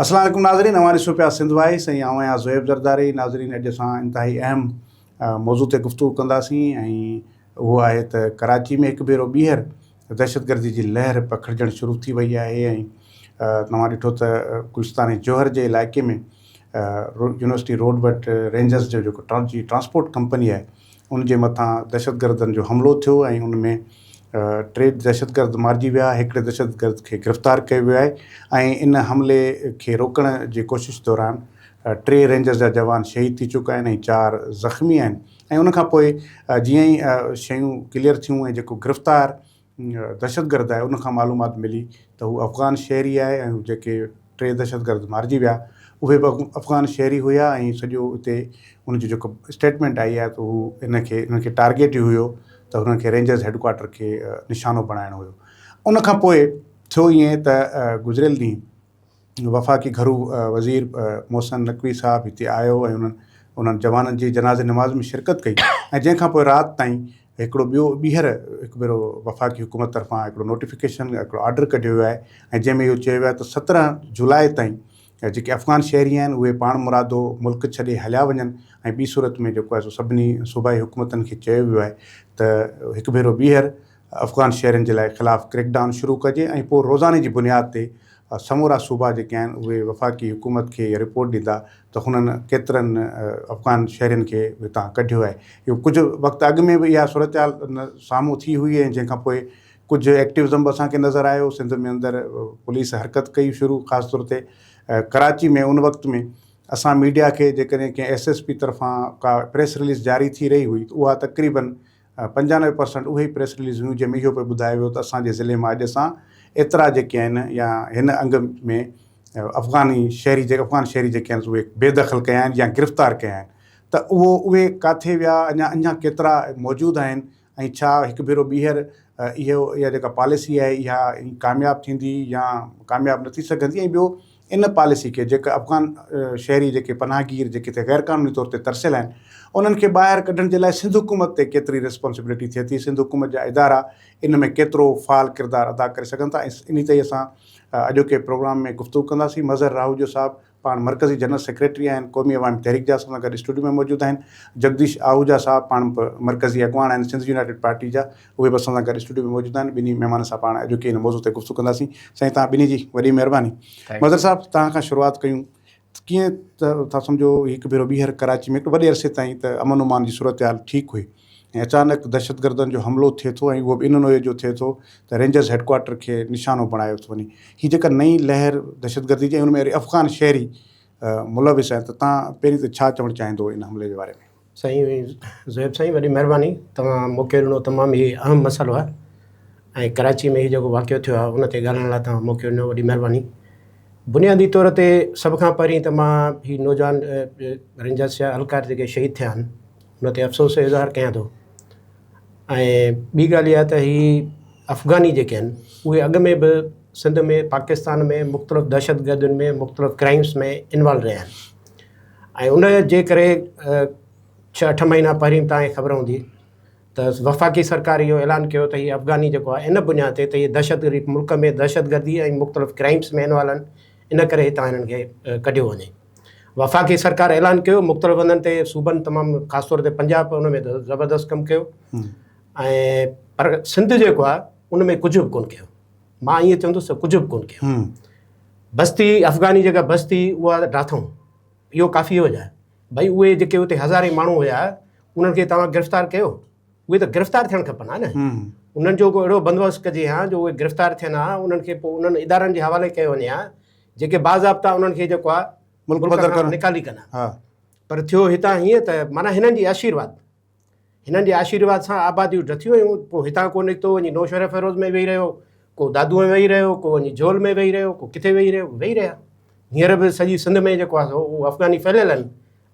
اسلام عليڪم ناظرين اوهان ڏسو پيا سنڌ وائس ۽ آئون آهيان زويب زرداري ناظرين اڄ اسان انتهائي اهم موضوع تي گفتگو ڪنداسين ۽ اهو آهي ته ڪراچي ۾ هڪ ڀيرو ٻيهر دهشتگردي جي لهر پکڙجڻ شروع ٿي وئي آهي ۽ توهان ڏٺو ته گلستان جوهر جي علائقي ۾ يونيورسٽي روڊ وٽ رينجرز جو جيڪو ٽرانسپورٽ ڪمپني آهي ان جي مٿان دهشتگردن جو حملو ٿيو ۽ ان ۾ ٽي دهشتگرد مارجي ويا، هڪڙي دهشتگرد کي گرفتار ڪيو ويو آهي ۽ ان حملي کي روڪڻ جي ڪوشش دوران ٽي رينجرز جا جوان شهيد ٿي چڪا آهن ۽ چار زخمي آهن ۽ ان کان پوء جيئن ئي شيون ڪليئر ٿيون ۽ جيڪو گرفتار دهشتگرد آهي ان کان معلومات ملي ته هو افغان شهري آهي ۽ جيڪي ٽي دهشتگرد مارجي ويا اهي به افغان شهري هيا ۽ سڄو اتي ان جو جيڪو اسٽيٽمينٽ آئي آهي ته هو ان کي انهن کي ٽارگيٽ ئي هيو ته هنن کي رينجرز هيڊ ڪوارٽر کي نشانو بڻائڻو هيو ان کان پوء ٿيو ائين ته گذريل ڏينهن وفاقي گهرو وزير محسن نقوي صاحب هتي آيو ۽ انهن انهن جوانن جي جنازي نماز ۾ شرڪت ڪئي ۽ جنهن کان پوء رات تائين هڪڙو ٻيو ٻيهر هڪ ڀيرو وفاقي حڪومت طرفان هڪڙو نوٽيفڪيشن هڪڙو آرڊر ڪڍيو ويو آهي ۽ جنهن ۾ اهو چيو ويو آهي ته 17 جولاء تائين جيڪي افغان شهري آهن اهي پاڻ مرادو ملڪ ڇڏي هليا وڃن ۽ ٻي صورت ۾ جيڪو آهي سو سڀني صوبائي حڪومتن کي چيو ويو آهي ته هڪ ڀيرو ٻيهر افغان شهرين جي لاء خلاف ڪريڪ ڊائون شروع ڪجي ۽ پوء روزاني جي بنياد تي سمورا صوبا جيڪي آهن اهي وفاقي حڪومت کي اها رپورٽ ڏيندا ته هنن ڪيترن افغان شهرين کي هتان ڪڍيو آهي. اهو ڪجهه وقت اڳ ۾ به اها صورتحال سامهون ٿي هئي ۽ جنهن کان پوء ڪجهه ايڪٽوزم به اسان کي نظر آيو سنڌ ۾ اندر پوليس حرڪت ڪئي شروع خاص طور تي ڪراچي ۾ ان وقت ۾ اسان ميڊيا کي جيڪڏهن ڪنهن ايس ايس پي طرفان ڪا پريس رليز جاري ٿي رهي هئي ته اها تقريبن 95 پرسنٽ اهي ئي پريس رليز هيون جنهن ۾ اهو پئي ٻڌايو ويو ته اسان جي ضلعي مان اڄ اسان ايترا جيڪي آهن يا هن انگ ۾ افغاني شهري جيڪي افغان شهري جيڪي آهن اهي بي دخل ڪيا آهن يا گرفتار ڪيا آهن ته اهو اهي ڪاٿي ويا اڃا اڃا ڪيترا موجود آهن ۽ ڇا هڪ ڀيرو ٻيهر اهو اها جيڪا پاليسي آهي اها ڪامياب ٿيندي يا ڪامياب نه ٿي سگهندي ۽ ٻيو ان پاليسي کي جيڪا افغان شهري جيڪي پناهگير جيڪي هتي غير قانوني طور تي ترسيل آهن انهن کي ٻاهر ڪڍڻ جي لاء سنڌ حڪومت تي ڪيتري ريسپانسبلٽي ٿئي ٿي سنڌ حڪومت جا ادارا ان ۾ ڪيترو فعال ڪردار ادا ڪري سگهن ٿا ۽ انهي تي ئي اسان اڄوڪي پروگرام ۾ گفتگو ڪنداسين مظهر راهوجو صاحب پاڻ مرڪزي جنرل سيڪريٽري آهن قومي عوامي تحريڪ جا اسان سان گڏ اسٽوڊيو ۾ موجود آهن جگديش آهوجا صاحب پاڻ به مرڪزي اڳواڻ آهن سنڌ يونائيٽيڊ پارٽي جا اهي به اسان سان گڏ اسٽوڊيو ۾ موجود آهن ٻنهي مهمانن سان پاڻ اڄوڪي هن موضوع تي گفتگو ڪنداسين سائين توهان ٻنهي جي وڏي مهرباني مظهر صاحب توهان کان شروعات ڪيون ڪيئن ٿا سمجهو هڪ ڀيرو ٻيهر ڪراچي ۾ هڪ وڏي عرصي تائين ته امن امان جي صورتحال ٺيڪ هئي ۽ اچانڪ دهشتگردن جو حملو ٿئي ٿو ۽ اهو به ان نوعيت جو ٿئي ٿو ته رينجرز هيڊڪوارٽر کي نشانو بڻايو ٿو وڃي هي جيڪا نئين لهر دهشتگردي جي ۽ ان ۾ وري افغان شهري ملوث آهن ته توهان پهرين ته ڇا چوڻ چاهيندو ان حملي جي باري ۾؟ سائين زويب سائين وڏي مهرباني توهان موقعو ڏنو تمام هي اهم مسئلو آهي ۽ ڪراچي ۾ هي جيڪو واقعو ٿيو آهي ان تي ڳالهائڻ لاء توهان موقعو ڏنو وڏي مهرباني بنيادي طور تي سڀ کان پهرين ته مان هي نوجوان رينجرس جا اهلڪار جيڪي شهيد ٿيا آهن ان تي افسوس جو اظهار ڪيان ٿو ۽ ٻي ڳالهه اها ته هي افغاني جيڪي آهن اهي اڳ ۾ به سنڌ ۾ پاڪستان ۾ مختلف دهشتگردين ۾ مختلف ڪرائمس ۾ انوالو رهيا آهن ۽ ان جي ڪري ڇهه اٺ مهينا پهرين تان کي خبر هوندي ته وفاقي سرڪار اهو اعلان ڪيو ته هي افغاني جيڪو آهي ان بنياد تي ته هي دهشتگردي ملڪ ۾ دهشتگردي ۽ مختلف ڪرائمس ۾ انوالو آهن ان ڪري هتان هنن کي ڪڍيو وڃي وفاقي سرڪار اعلان ڪيو مختلف هنڌن تي صوبن تمام خاص طور تي پنجاب ان ۾ زبردست ڪم ڪيو ۽ پر سنڌ جيڪو آهي ان ۾ ڪجهه به ڪونه ڪيو مان ائين چوندس ته ڪجهه به ڪونه ڪيو بستي افغاني جيڪا بستي اها ڊاٿئون اهو ڪافي هو جائي ڀئي اهي جيڪي اتي هزارين ماڻهو هيا انهن کي توهان گرفتار ڪيو اهي ته گرفتار ٿيڻ کپن ها نه انهن جو ڪو اهڙو بندوبست ڪجي ها جو اهي گرفتار ٿين ها انهن کي پوء انهن ادارن جي حوالي ڪيو وڃي ها جيڪي باضابطا انهن کي جيڪو آهي ملڪ بدر کان نيڪالي ڪن ها پر ٿيو هتان هيئن ته معنيٰ هنن جي آشيرواد هنن جي آشيرواد سان آباديون ڊٿيون ويون پوء هتان ڪو نڪتو وڃي نوشهروفيروز ۾ ويهي رهيو ڪو دادو ۾ ويهي رهيو ڪو وڃي جهول ۾ ويهي رهيو ڪو ڪٿي ويهي رهيو ويهي رهيا هينئر به سڄي سنڌ ۾ جيڪو آهي سو اهو افغاني ڦهليل آهن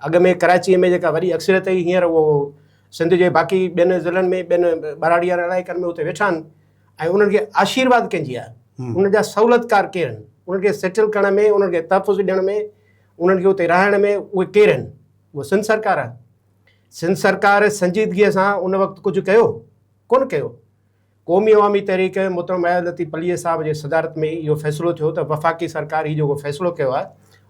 اڳ ۾ ڪراچيء ۾ جيڪا وڏي اڪثريت هئي هينئر اهو سنڌ جي باقي ٻين ضلعن ۾ ٻين ٻهراڙي وارن علائقن ۾ اتي ويٺا آهن ۽ انهن کي آشيرواد ڪنهن جي آهي انهن جا سهولتڪار ڪير آهن انهن کي سيٽل ڪرڻ ۾ انهن کي تحفظ ڏيڻ ۾ انهن کي اتي رهائڻ ۾ اهي ڪير آهن اهو سنڌ سرڪار آهي سنڌ سرڪار سنجيدگيء سان ان وقت ڪجهه ڪيو ڪونه ڪيو. قومي عوامي تحريڪ محترم اياز لطيف پليجي صاحب جي صدارت ۾ اهو فيصلو ٿيو ته وفاقي سرڪار هي جيڪو فيصلو ڪيو آهي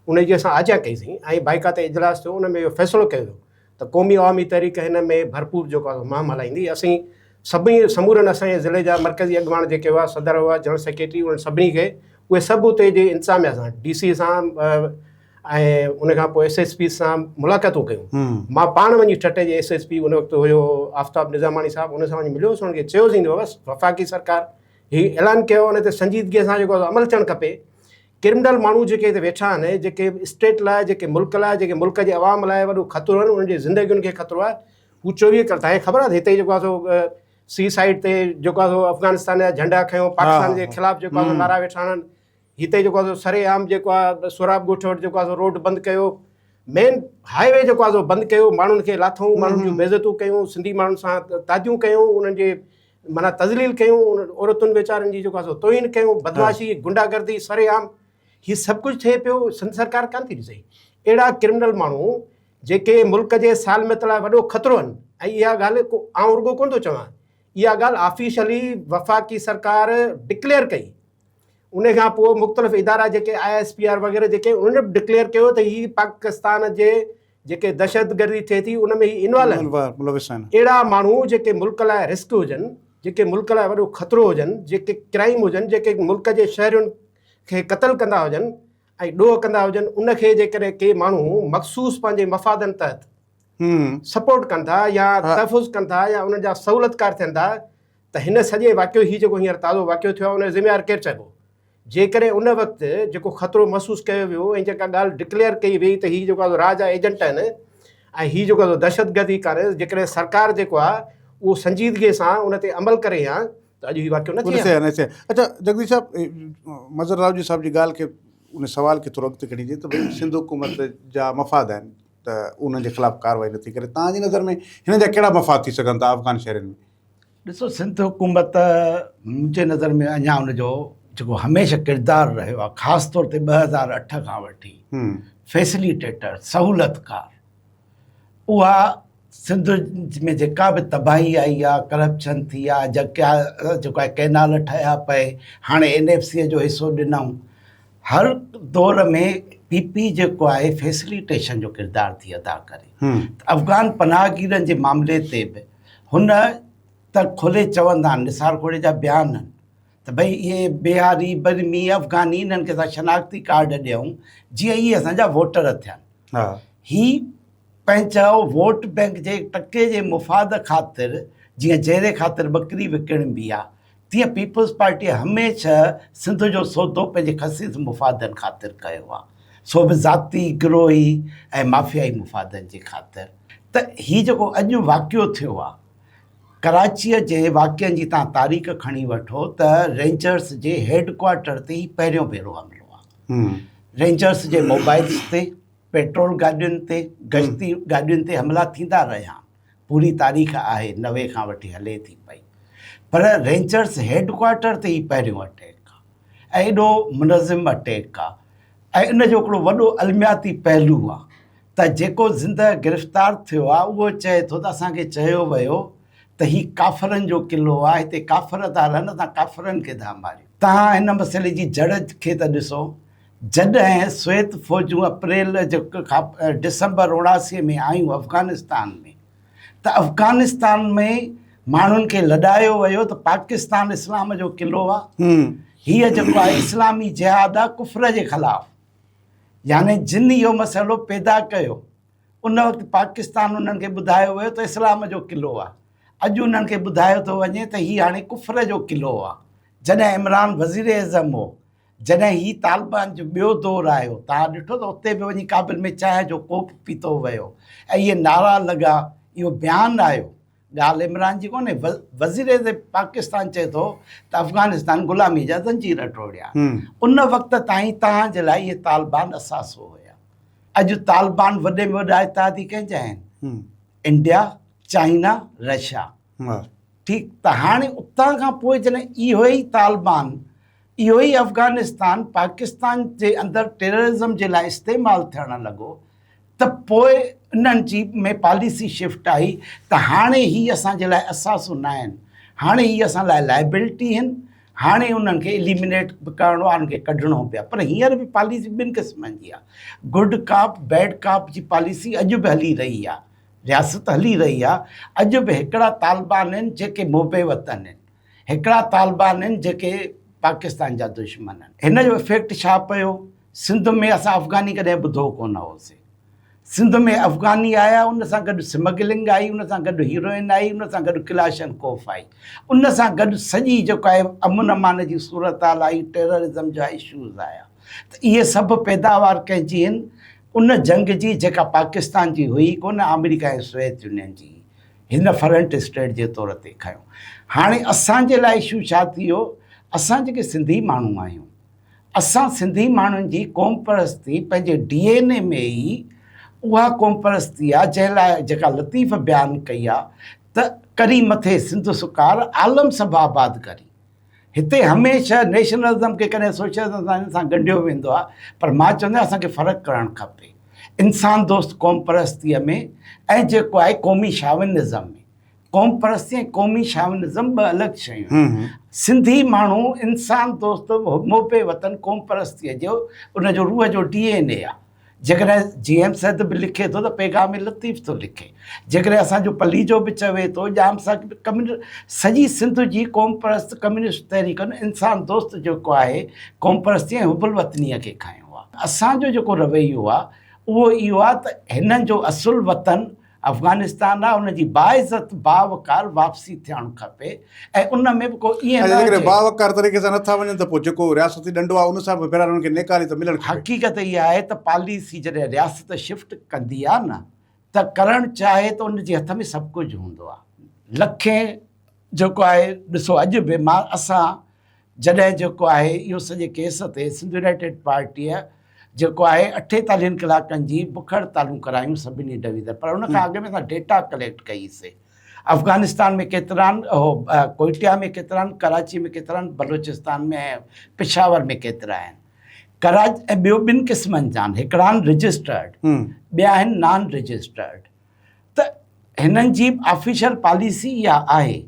ان جي اسان آجيان ڪئي سين ۽ بائيڪاٽ اجلاس ٿيو ان ۾ اهو فيصلو ڪيو ويو ته قومي عوامي تحريڪ هن ۾ ڀرپور جيڪو آهي مهم هلائيندي. اسين سڀني سمورن اسان جي ضلعي جا مرڪزي اڳواڻ جيڪي هئا صدر هئا جنرل سيڪريٽري انهن سڀني کي اهي سڀ اتي جي انتظاميا سان ڊي سي سان ۽ ان کان پوء ايس ايس پي سان ملاقاتون ڪيون. مان پاڻ وڃي ٺٽي جي ايس ايس پي ان وقت هيو آفتاب نظاماڻي صاحب ان سان وڃي مليو هوس انهن کي چيوسين ته بس وفاقي سرڪار هي اعلان ڪيو ان تي سنجيدگي سان جيڪو عمل ٿيڻ کپي. ڪرمنل ماڻهو جيڪي هتي ويٺا آهن جيڪي اسٽيٽ لاء جيڪي ملڪ لاء جيڪي ملڪ جي عوام لاء وڏو خطرو آهن انهن جي زندگين کي خطرو آهي هو 24 ڪلاڪ تنهن کي خبر آهي ته هتي جيڪو آهي سو سي سائيڊ تي جيڪو آهي سو افغانستان جا جهنڊا کنيو پاڪستان جي خلاف جيڪو آهي سو نعرا ويٺا هڻن هتي جيڪو آهي سو سري عام جيڪو آهي سهراب ڳوٺ وٽ جيڪو آهي سو روڊ بند ڪيو مين هاء وي جيڪو آهي سو بند ڪيو ماڻهن کي لاٿئون ماڻهن جون بيعزتون ڪيون سنڌي ماڻهن سان تعديون ڪيون انهن جي معنيٰ تذليل ڪيون عورتن ويچارن جي جيڪو آهي سو توهين ڪيون بدمعاشي گنڊا گردي سري عام هي سڀ ڪجهه ٿئي پيو سنڌ سرڪار ڪانه ٿي ڏسي اهڙا ڪرمنل ماڻهو جيڪي ملڪ جي سالميت لاء وڏو خطرو آهن ۽ اها ڳالهه آئون رڳو ڪونه ٿو چوان اها ڳالهه آفيشلي وفاقي سرڪار ڊڪليئر ڪئي ان کان پوء مختلف ادارا جيڪي I S P R وغيره جيڪي انهن به ڊڪليئر ڪيو ته هي پاڪستان جي جيڪي دهشتگردي ٿئي ٿي ان ۾ هي انوالو آهن ملوث آهن. اهڙا ماڻهو جيڪي ملڪ لاء رسڪ هجن جيڪي ملڪ لاء وڏو خطرو هجن جيڪي ڪرائيم هجن جيڪي ملڪ جي شهرين کي قتل ڪندا هجن ۽ ڏوهه ڪندا هجن ان کي جيڪڏهن ڪي ماڻهو مخصوص پنهنجي مفادن تحت سپورٽ ڪن ٿا يا تحفظ ڪن ٿا يا انهن جا سهولتڪار ٿين ٿا ته هن سڄي واقعو هي جيڪو هينئر تازو واقعو ٿيو آهي ان جو ذميوار ڪير چئبو؟ جيڪڏهن ان وقت جيڪو خطرو محسوس ڪيو ويو ۽ جيڪا ڳالهه ڊڪليئر ڪئي وئي ته هي جيڪو آهي را جا ايجنٽ آهن ۽ هي جيڪو آهي دهشتگردي ڪاري جيڪڏهن سرڪار جيڪو آهي اهو سنجيدگي سان ان تي عمل ڪري ها ته اڄ هي واقعو نه ٿئي ها. اڇا جگديش صاحب مظهر راوجي صاحب جي ڳالهه کي ان سوال کي ٿورو اڳتي کڻي ته ڀئي سنڌ حڪومت جا مفاد آهن ته انهن جي خلاف ڪارروائي نٿي ڪري توهان جي نظر ۾ هنن جا ڪهڙا مفاد ٿي سگهن ٿا افغان شهرين ۾؟ ڏسو سنڌ حڪومت منهنجي نظر ۾ اڃا ان جو جيڪو هميشه ڪردار رهيو آهي خاص طور تي 2008 کان وٺي فيسليٽيٽر سهولتڪار اها سنڌ ۾ جيڪا به تباهي آئي آهي ڪرپشن ٿي آهي جيڪا جيڪو آهي ڪئنال ٺهيا پئي هاڻي اين ايف سي جو حصو ڏنائون هر دور ۾ پي پي جيڪو آهي فيسليٽيشن جو ڪردار ٿي ادا ڪري افغان پناهگيرن جي معاملي تي به هن ته کولي چوندا آهن، نثار کوڙي جا بيان آهن ته ڀئي اهي بهاري، برمي، افغاني انهن کي اسان شناختي ڪارڊ ڏيون جيئن اهي اسان جا ووٽر ٿين. هي پنهنجو ووٽ بئنڪ جي ٽڪي جي مفاد خاطر جيئن جيري خاطر ٻڪري وڪڻبي آهي تيئن پيپلز پارٽيء هميشه سنڌ جو سودو پنهنجي خسيس مفادن خاطر ڪيو آهي، سو به ذاتي، گروهي ۽ مافيائي مفادن جي خاطر. ته هي جيڪو اڄ واقعو ٿيو آهي، ڪراچيء جي واقعن جي توهان تاريخ کڻي وٺو ته رينجرز جي هيڊ ڪوارٽر تي هي پهريون ڀيرو حملو آهي. رينجرز جي موبائلز تي، پيٽرول گاڏين تي، گشتي گاڏين تي حملا ٿيندا رهيا آهن. پوري تاريخ آهي 90 کان وٺي هلي ٿي پئي پر رينجرز هيڊ ڪوارٽر تي هي پهريون اٽيڪ آ ۽ ايڏو منظم اٽيڪ آ ۽ ان جو هڪڙو وڏو المياتي پهلو آ ته جيڪو زنده گرفتار ٿيو آ اهو چئي ٿو ته اسان کي چيو ويو ته هي ڪافرن جو قلعو آ هتي ڪافر ٿا رهن اسان ڪافرن کي ٿا ماريون. توهان هن مسئلي جي جڙ کي ته ڏسو جڏهن سويت فوجون اپريل کان ڊسمبر 79 ۾ آيون افغانستان ۾ ته افغانستان ۾ ماڻهن کي لڏايو ويو ته پاڪستان اسلام جو قلعو آ هيء جيڪو آهي اسلامي جهاد آ ڪفر جي خلاف يعني جن اهو مسئلو پيدا ڪيو ان وقت پاڪستان انهن کي ٻڌايو ويو ته اسلام جو قلعو آ اڄ انهن کي ٻڌايو ٿو وڃي ته هي هاڻي ڪفر جو قلعو آ جڏهن عمران وزيراعظم هو جڏهن هي طالبان جو ٻيو دور آيو، توهان ڏٺو ته اتي به وڃي ڪابل ۾ چانهه جو ڪوپ پيتو ويو ۽ اهي نعرا لڳا، اهو بيان آيو. ڳالهه عمران جي ڪونهي، وزيراعظم پاڪستان چئي ٿو ته افغانستان غلامي جا زنجير ٽوڙيا. ان وقت تائين توهان جي لاء اهي طالبان اثاثو هيا. اڄ طالبان وڏي ۾ وڏا اتحادي ڪنهن جا آهن؟ India, China, Russia. ٺيڪ ته هاڻي اتان کان پوء جڏهن اهو ئي طالبان اهو ئي افغانستان پاڪستان جي اندر ٽيررزم جي لاء استعمال ٿيڻ لڳو ته پوء انهن جي ۾ پاليسي شفٽ آئي ته هاڻي هي اسان جي لاء اثاثو ناهن. هاڻي هي اسان لاء لائبلٽي هن، هاڻي انهن کي اليمينيٽ به ڪرڻو آهي، انهن کي ڪڍڻو به آهي. پر هينئر به پاليسي ٻن قسمن جي آهي. گڊ ڪاپ بيڊ ڪاپ جي پاليسي اڄ به هلي رهي آهي. رياست هلي رهي آهي. اڄ به هڪڙا طالبان آهن جيڪي محب وطن آهن. هڪڙا طالبان آهن جيڪي پاڪستان جا دشمن آهن. هن جو افيڪٽ ڇا پيو؟ سنڌ ۾ اسان افغاني ڪڏهن ٻڌو ڪونه هوسين. سنڌ ۾ افغاني آيا ان سان گڏ سمگلنگ آئي ان سان گڏ هيروئن آئي ان سان گڏ ڪلاشن ڪوف آئي ان سان گڏ سڄي جيڪو آهي امن امان جي صورتحال آئي ٽيررزم جا اشوز آيا ته اهي سڀ پيداوار ڪنهن جي آهن ان جنگ جي جيڪا پاڪستان جي هئي ڪونه آمريڪا ۽ سويت يونين جي هن فرنٽ اسٽيٽ جي طور تي کنيو هاڻي اسان جي لاء اشو ڇا ٿي ويو اسان جيڪي سنڌي ماڻهو آهيون اسان سنڌي ماڻهن جي قومپرستي پنهنجي ڊي اين اي ۾ ئي اها قومپرستي آ جنهن لاء جيڪا لطيف بيان ڪئي آ ته ڪري مٿي سنڌ سڪار عالم سڀ آباد ڪري. هتي هميشه نيشنلزم کي ڪڏهن سوشلزم سان ان سان ڳنڍيو ويندو آ پر مان چوندو آهيان اسان کي فرق ڪرڻ کپي انسان دوست قومپرستيء ۾ ۽ جيڪو آهي قومي شاونزم ۾. قومپرستي ۽ قومي شاونزم ٻه الڳ شيون آهن. سنڌي ماڻهو انسان دوست محب وطن قومپرستيء جو ان جو روح جو ڊي اين اي آهي. جيڪڏهن جي ايم سيد به لکي ٿو ته پيغام لطيف ٿو لکي. جيڪڏهن اسان جو پليجو به چوي ٿو، ڄام صاحب به ڪميونسٽ سڄي سنڌ جي قومپرست ڪميونسٽ تحريڪن انسان دوست جيڪو آهي قومپرستي ۽ حب الوطنيء کي کنيو آهي. اسان جو جيڪو رويو آهي اهو اهو آهي ته هنن جو اصل وطن افغانستان آ ان جي باعزت باوقار واپسي ٿيڻ کپي ۽ ان ۾ به ڪو ائين نه جيڪڏهن باوقار طريقي سان نٿا وڃن ته پوء جيڪو رياستي ڏنڊو آ ان سان به بهرحال انهن کي نيڪالي ته ملڻ کپي. حقيقت اها آهي ته پاليسي جڏهن رياست شفٽ ڪندي آ نه ته ڪرڻ چاهي ته ان جي هٿ ۾ سڀ ڪجهه هوندو آ. لکين جيڪو آهي ڏسو اڄ به مان اسان جڏهن جيڪو آهي اهو سڄي ڪيس تي سنڌ يونائيٽيڊ پارٽيء جيڪو آهي اٺيتاليهن ڪلاڪن جي بک هڙتالون ڪرايون سڀني ڊويزن پر ان کان اڳ ۾ اسان ڊيٽا ڪليڪٽ ڪئي سي افغانستان ۾ ڪيترا آهن اهو ڪوئٽيا ۾ ڪيترا آهن ڪراچي ۾ ڪيترا آهن بلوچستان ۾ ۽ پشاور ۾ ڪيترا آهن ڪراچي ۽ ٻيو ٻن قسمن جا آهن هڪڙا آهن رجسٽرڊ ٻيا آهن نان رجسٽرڊ ته هنن جي آفيشل پاليسي اها آهي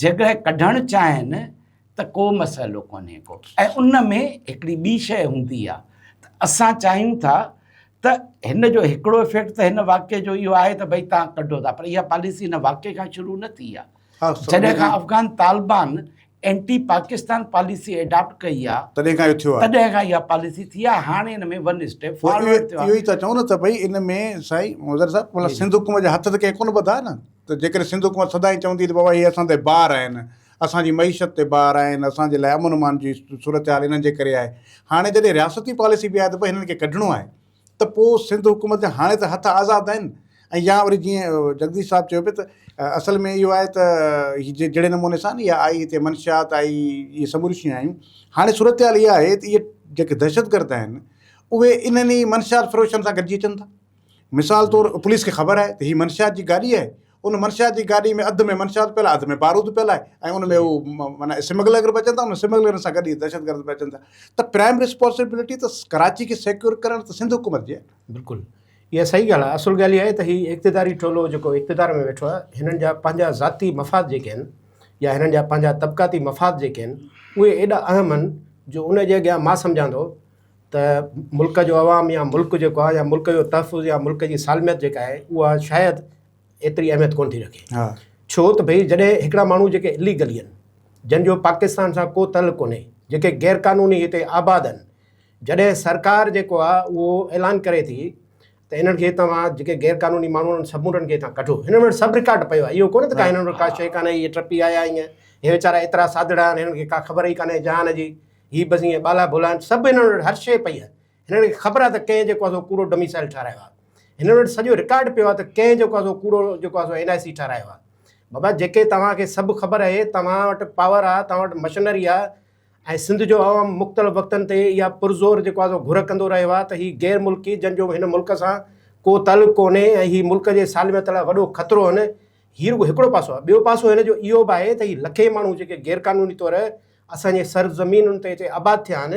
جيڪڏهن ڪڍڻ چاهين ته ڪو مسئلو ڪونهي ڪو ۽ ان ۾ هڪڙي ٻي شيء هوندي آهي ته اسان چاهيون ٿا ته هن جو هڪڙو افيڪٽ ته هن واقعي جو اهو آهي ته ڀئي تان ڪڍو ٿا پر اها پاليسي هن واقعي کان شروع نه ٿي آهي جڏهن کان Afghan Taliban anti Pakistan policy adopt ڪئي آهي تڏهن کان اهو ٿيو آهي تڏهن کان اها پاليسي ٿي آهي هاڻي ان ۾ ون اسٽيپ فارورڊ ٿيو آهي اهو ئي ٿا چئون نه ته ڀئي ان ۾ سائين مظهر صاحب مطلب سنڌ حڪومت جا هٿ ته ڪنهن ڪونه ٻڌا نه ته جيڪڏهن سنڌ حڪومت سدائين چوندي ته بابا اهي اسان تي بار آهن اسان جي معيشت تي بار آهن، اسان جي لاء امن امان جي صورتحال انهن جي ڪري آهي. هاڻي جڏهن رياستي پاليسي به آهي ته ڀئي هنن کي ڪڍڻو آهي ته پوء سنڌ حڪومت جا هاڻي ته هٿ آزاد آهن ۽ يا وري جيئن جگديش صاحب چيو پئي ته اصل ۾ اهو آهي ته هي جهڙي نموني سان اها آئي هتي منشيات آئي اهي سموريون شيون آيون هاڻي صورتحال اها آهي ته اهي جيڪي دهشتگرد آهن اهي انهن ئي منشيات فروشن سان گڏجي اچن ٿا. مثال طور پوليس کي خبر آهي ته هي منشيات جي گاڏي آهي ان منشيات جي گاڏي ۾ اڌ ۾ منشيات پيل آهي اڌ ۾ بارود پيل آهي ۽ ان ۾ هو معنيٰ اسمگلر به اچن ٿا ان اسمگلرن سان گڏ اهي دهشتگرد به اچن ٿا ته پرائم رسپانسبلٽي ته ڪراچي کي سيڪيور ڪرڻ ته سنڌ حڪومت جي آهي. بلڪل اها صحيح ڳالهه آهي اصل ڳالهه اها آهي ته هي اقتداري ٽولو جيڪو اقتدار ۾ ويٺو آهي هنن جا پنهنجا ذاتي مفاد جيڪي آهن يا هنن جا پنهنجا طبقاتي مفاد جيڪي آهن اهي ايڏا اهم آهن جو ان جي اڳيان مان سمجهان ٿو ته ملڪ جو عوام يا ملڪ جيڪو آهي يا ملڪ جو تحفظ يا ملڪ جي سالميت جيڪا آهي اها شايد ايتري اهميت ڪونه ٿي رکي ڇو ته ڀئي جڏهن هڪڙا ماڻهو جيڪي اليگلي آهن جن جو پاڪستان سان ڪو تعلق ڪونهي جيڪي غير قانوني هتي آباد آهن جڏهن سرڪار جيڪو آهي اهو اعلان ڪري ٿي ته انهن کي توهان جيڪي غير قانوني ماڻهو آهن سمورن کي هتان ڪڍو هنن وٽ سڀ رڪارڊ پيو آهي اهو ڪونه ته ڪا هنن وٽ ڪا شيء ڪانهي اهي ٽپي آيا ائين هي ويچارا ايترا سادڙا آهن هنن کي ڪا خبر ئي ڪانهي جهان جي هي بس ائين ٻالا ڀولا آهن، سڀ هنن وٽ هر شيء پئي آهي. هنن کي خبر آهي ته ڪنهن جيڪو آهي سو ڪوڙو ڊوميسائل ٺهرايو آهي. هنن وٽ سڄو رڪارڊ پيو آهي ته ڪنهن جيڪو آهي سو ڪوڙو جيڪو آهي سو اين آء سي ٺهرايو آهي. بابا جيڪي توهان کي سڀ خبر آهي، توهان وٽ پاور آهي، توهان وٽ مشنري آهي ۽ سنڌ جو عوام مختلف وقتن تي اها پرزور جيڪو آهي سو گهر ڪندو رهيو آهي ته هي غير ملڪي جن جو هن ملڪ سان ڪو تعلق ڪونهي ۽ هي ملڪ جي سالميت لاء وڏو خطرو آهن. هي رڳو هڪڙو پاسو آهي. ٻيو پاسو هن جو اهو به آهي ته هي لکين ماڻهو جيڪي غير قانوني طور اسان جي سرزمينن تي اچي آباد ٿيا آهن،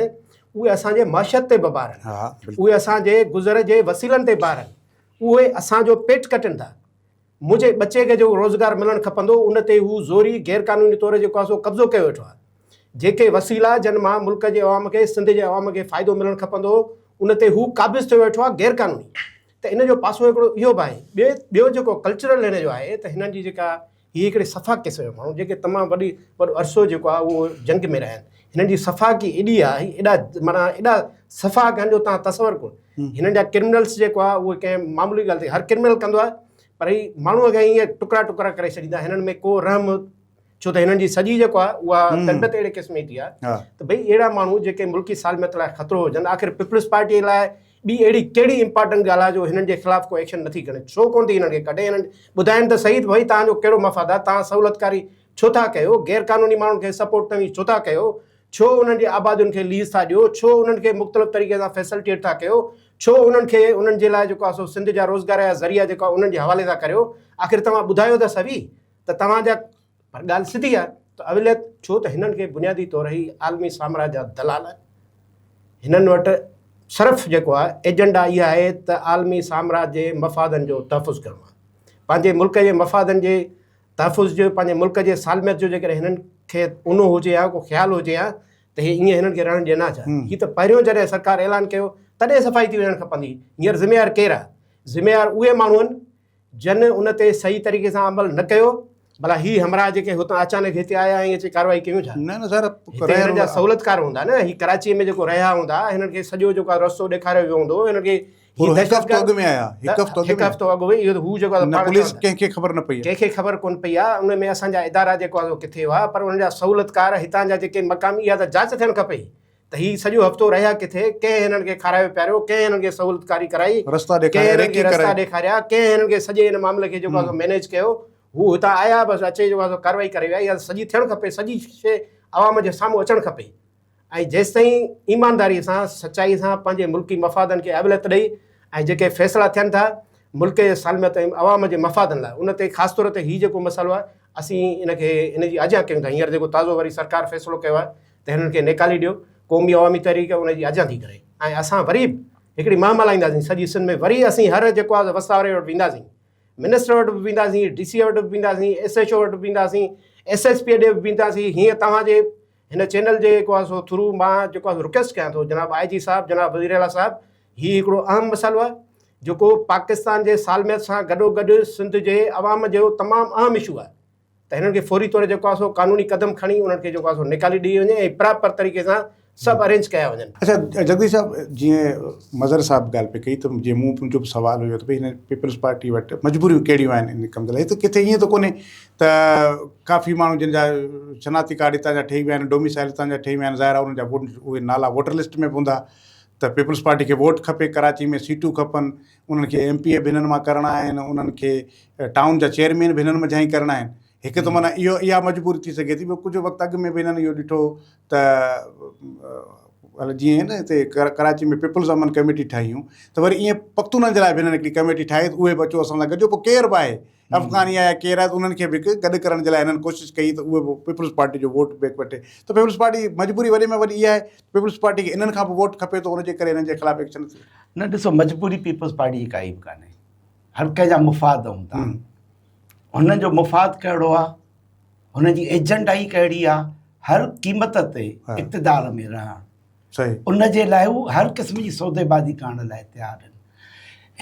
اهي اسان جي معيشت تي به بار آهن، اهي اسان جي گذر جي وسيلن تي بار آهن، اهي اسان جو پيٽ ڪٽين ٿا. منهنجي ٻچي کي جيڪو روزگار ملڻ کپندو ان تي هو زوري غير قانوني طور جيڪو آهي سو قبضو ڪيو ويٺو آهي. جيڪي وسيلا جن مان ملڪ جي عوام کي سنڌ جي عوام کي فائدو ملڻ کپندو هو ان تي هو قابض ٿيو ويٺو آهي غير قانوني ته ان جو پاسو هڪڙو اهو به آهي. ٻيو ٻيو جيڪو ڪلچرل هن جو آهي ته هنن جي جيڪا هي هڪڙي سفاڪ قسم جا ماڻهو جيڪي تمام وڏي وڏو عرصو جيڪو آهي اهو جنگ ۾ رهيا آهن هنن جي سفاڪي ايڏي آهي ايڏا معنيٰ ايڏا سفاڪ آهن جو تان تصور ڪو هنن جا ڪرمنلس جيڪو آهي اهو ڪنهن معمولي ڳالهه تي هر ڪرمنل ڪندو آهي پر هي ماڻهوء کي ائين ٽڪرا ٽڪرا ڪري ڇڏيندا هنن ۾ ڪو رحم ڇو ته هنن جي سڄي جيڪو آهي اها تربيت اهڙي قسم جي ٿي آهي ته ڀئي اهڙا ماڻهو جيڪي ملڪي سالميت لاء خطرو هجن آخر پيپلز پارٽي لاء ٻي اهڙي ڪهڙي امپارٽنٽ ڳالهه آهي جو هنن جي خلاف ڪو ايڪشن نٿي کڻي ڇو ڪونه ٿي هنن کي ڪڍي هنن ٻڌائين ته صحيح ته ڀئي توهان جو ڪهڙو مفاد آهي توهان سهولتڪاري ڇو ٿا ڪيو غير قانوني ماڻهن کي سپورٽ توهين ڇو ٿا ڪيو ڇو انهن جي آبادين کي ليز ٿا ڏيو ڇو انهن کي مختلف طريقي سان فيسلٽيٽ ٿا ڪيو ڇو انهن کي انهن جي لاء جيڪو آهي سو سنڌ جا روزگار جا ذريعا جيڪو آهي انهن جي حوالي ٿا ڪريو آخر توهان ٻڌايو ته سهي ته توهان جا پر ڳالهه سڌي آهي ته اوليت ڇو ته هنن کي بنيادي طور هي عالمي سامراج جا دلال آهن. هنن وٽ صرف جيڪو آهي ايجنڊا اها آهي ته عالمي سامراج جي مفادن جو تحفظ ڪرڻو آهي. پنهنجي ملڪ جي مفادن جي تحفظ جو پنهنجي ملڪ جي سالميت جو جيڪڏهن هنن کي اونو هجي ها ڪو خيال هجي ها ته هي ائين هنن کي رهڻ ڏين ها ڇا؟ هي ته پهريون جڏهن سرڪار اعلان ڪيو تڏهن صفائي ٿي وڃڻ کپندي. هينئر ذميوار ڪير آهي؟ ذميوار اهي ماڻهو آهن جن ان تي صحيح طريقي سان عمل نه ڪيو، ڀلا هي همراهه جيڪي هتان اچانڪ هتي آيا ۽ اچي ڪارروائي ڪيون ڇا؟ نه نه سر هتي هنن جا سهولتڪار هوندا نه، هي ڪراچيء ۾ جيڪو رهيا هوندا، هنن کي سڄو جيڪو آهي رستو ڏيکاريو ويو هوندو، هنن کي هي پورو هڪ هفتو اڳ ۾ آيا، هڪ هفتو اڳ ۾ هڪ هفتو اڳ ۾ اهو ته هو جيڪو آهي نه پاڻ پوليس چوندا. ڪنهن کي خبر نه پئي آهي. ڪنهن کي خبر ڪونه پئي آهي، ان ۾ اسان جا ادارا جيڪو آهي سو ڪٿي هئا، پر انهن جا سهولتڪار هتان جا جيڪي مقامي اها ته جاچ ٿيڻ کپي ته هي سڄو هفتو رهيا ڪٿي، ڪنهن هنن کي کارايو پياريو، ڪنهن هنن کي سهولتڪاري ڪرائي، رستا ڪنهن ڏيکاريا، هنن کي ريڪي رستا ڪرائي. ڏيکاريا، ڪنهن هنن کي سڄي ان معاملي کي جيڪو آهي سو مئنيج ڪيو، هو هتان آيا بس اچي جيڪو آهي سو ڪارروائي ڪري ويا، اها سڄي ٿيڻ کپي، سڄي شيء عوام جي سامهون اچڻ کپي ۽ جيستائين ايمانداري سان سچائي سان پنهنجي ملڪي مفادن کي اوليت ڏئي ۽ جيڪي فيصلا ٿين ٿا ملڪ جي سالميت ۽ عوام جي مفادن لاء ان تي خاص طور تي هي جيڪو مسئلو آهي اسين ان کي ان جي آجيان ڪيون ٿا هينئر جيڪو تازو وري سرڪار فيصلو ڪيو آهي ته هنن کي نيڪالي ڏيو، قومي عوامي تحريڪ ان جي آجيان ٿي ڪري ۽ اسان وري به هڪڙي مهم هلائينداسين سڄي سنڌ ۾ وري اسين هر جيڪو آهي وستا واري وٽ وينداسين، منسٽر وٽ به وينداسين، ڊي سي وٽ به وينداسين، ايس ايڇ او وٽ به وينداسين، ايس ايس پي ڏي به وينداسين، هيئن توهان جي هن چينل جي جيڪو آهي سو ٿرو مان جيڪو آهي رڪويسٽ ڪيان ٿو جناب آء جي صاحب جناب وزير اعليٰ صاحب هي هڪڙو اهم مسئلو آهي جيڪو پاڪستان جي سالميت سان گڏوگڏ سنڌ جي عوام جو تمام اهم اشو آهي. ته هنن کي فوري طور جيڪو آهي سو قانوني قدم کڻي انهن کي جيڪو آهي سو نيڪالي ڏئي وڃي ۽ پراپر طريقي سان سڀ ارينج ڪيا وڃن. اڇا جگديش صاحب جيئن مظهر صاحب ڳالهه پئي ڪئي ته جيئن مون منهنجو به سوال هيو ته ڀئي هن پيپلز پارٽي وٽ مجبوريون ڪهڙيون آهن ان ڪم جي لاء هت ڪٿي ائين ته ڪونهي ته ڪافي ماڻهو جن جا شناختي ڪارڊ هتان جا ٺهي ويا آهن ڊوميسائل هتان جا ٺهي ويا آهن ظاهر آهي انهن جا ووٽ اهي نالا ووٽر لسٽ ۾ به هوندا ته پيپلز پارٽي کي ووٽ کپي ڪراچي ۾ سيٽون کپن انهن کي ايم پي اي به هنن مان ڪرڻا آهن، انهن کي ٽائون جا چيئرمين به هنن منجهان ئي ڪرڻا آهن. هڪ ته معنيٰ اهو اها مجبوري ٿي سگهي ٿي، ٻيو ڪجهه وقت اڳ ۾ به هنن اهو ڏٺو ته جيئن نه هتي ڪراچي ۾ پيپلز امن ڪميٽي ٺاهي هيون ته وري ائين پختونن جي لاء به هنن هڪڙي ڪميٽي ٺاهي ته اهي به اچو اسان سان گڏجو پوء ڪير به آهي افغاني آهي يا ڪير آهي ته انهن کي به هڪ گڏ ڪرڻ جي لاء هنن ڪوشش ڪئي ته اهي به پيپلز پارٽي جو ووٽ بينڪ وٺي ته پيپلز پارٽي جي مجبوري وڏي ۾ وڏي اها آهي ته پيپلز پارٽي کي انهن کان به ووٽ کپي ٿو ان جي ڪري هنن جي خلاف ايڪشن ٿي. نه ڏسو مجبوري پيپلز پارٽي جي ڪائي به ڪانهي هر ڪنهن جا مفاد هوندا آهن هنن جو مفاد ڪهڙو آهي هن جي ايجنڊا ئي ڪهڙي آهي هر قيمت تي اقتدار ۾ رهڻ ان جي لاء هو هر قسم جي سوديبازي ڪرڻ لاء تيار آهن.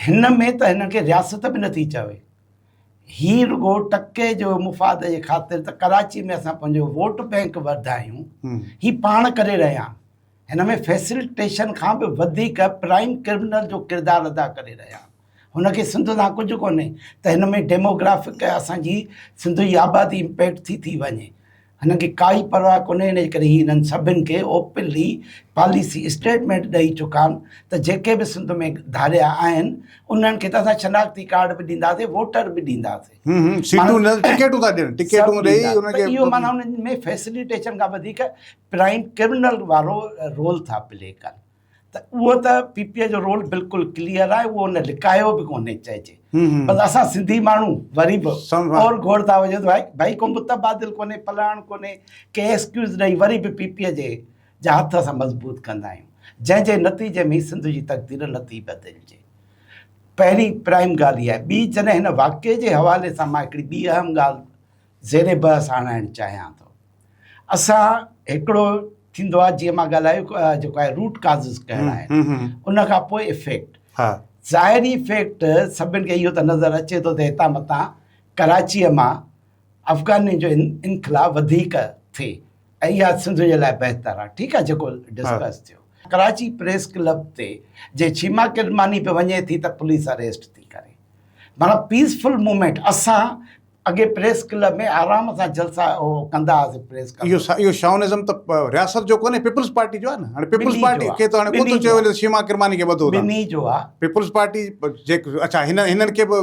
هن ۾ ته هنن کي رياست به نٿي چوي. هي رڳو ٽڪي جو مفاد جي خاطر ته ڪراچي ۾ اسان پنهنجو ووٽ بئنڪ وڌايون، هي پاڻ ڪري رهيا آهن. هن ۾ فيسلٽيشن کان به وڌيڪ پرائم ڪرمنل جو ڪردار ادا ڪري رهيا آهن. هن کي سنڌ سان ڪجهه ڪونهي ته هن ۾ ڊيموگرافڪ اسان جي سنڌ جي آبادي امپيڪٽ ٿي ٿي وڃي. هنن کي ڪائي پرواهه ڪونهي ان جي ڪري هي هنن سڀن کي اوپنلي پاليسي اسٽيٽمينٽ ڏئي چڪا آهن ته جيڪي به سنڌ ۾ ڌاريا آهن انهن کي ته اسان شناختي ڪارڊ به ڏينداسين ووٽر به ڏينداسين سيٽون نه ٽڪيٽون ٿا ڏين ٽڪيٽون ڏئي انهن کي اهو معنيٰ انهن ۾ فيسليٽيشن کان وڌيڪ پرائم ڪرمنل وارو رول ٿا پلي ڪن ته اهو ته پي پي جو رول بلڪل ڪليئر آهي اهو هن لڪايو به ڪونهي چئجي بس اسان سنڌي ماڻهو وري به اور گهوڙ ٿا وڃون ته ڀائي ڀائي ڪو متبادل ڪونهي فلاڻ ڪونهي ڪي ايڪسڪيوز ڏئي وري به پي پي جي جا هٿ اسان مضبوط ڪندا آهيون جنهن جي نتيجي ۾ سنڌ جي تقدير نٿي بدلجي. پهرين پرائم ڳالهه اها آهي. ٻي جڏهن هن واقعي جي حوالي سان مان هڪڙي ٻي اهم ڳالهه زير بحث آڻائڻ چاهيان ٿو. اسان هڪڙو ٿيندو آهي جيئن مان ڳالهايو جيڪو آهي روٽ ڪازز ڪهڙا آهن ان کان پوء افيڪٽ. ظاهري افيڪٽ سڀن کي اهو ته نظر اچي ٿو ته هتان متان ڪراچيء مان افغانين جو انخلا وڌيڪ ٿئي ۽ اها سنڌ جي لاء بهتر آهي ٺيڪ آهي جيڪو ڊسڪس ٿيو ڪراچي پريس ڪلب تي جي شيما ڪرماني به وڃي ٿي ته پوليس اريسٽ ٿي ڪري معنيٰ پيسفل موومينٽ اسان اڳي پريس ڪلب ۾ آرام سان جلسا ڪندا هئاسين پريس ڪلب اهو شائونزم ته رياست جو ڪونهي پيپلز پارٽي جو آهي نه هاڻي پيپلز پارٽي کي ته هاڻي ڪونه ٿو چيو وڃي ته شيما ڪرماني کي ٻڌو ٻنهي جو آهي پيپلز پارٽي جي اڇا هن هنن کي به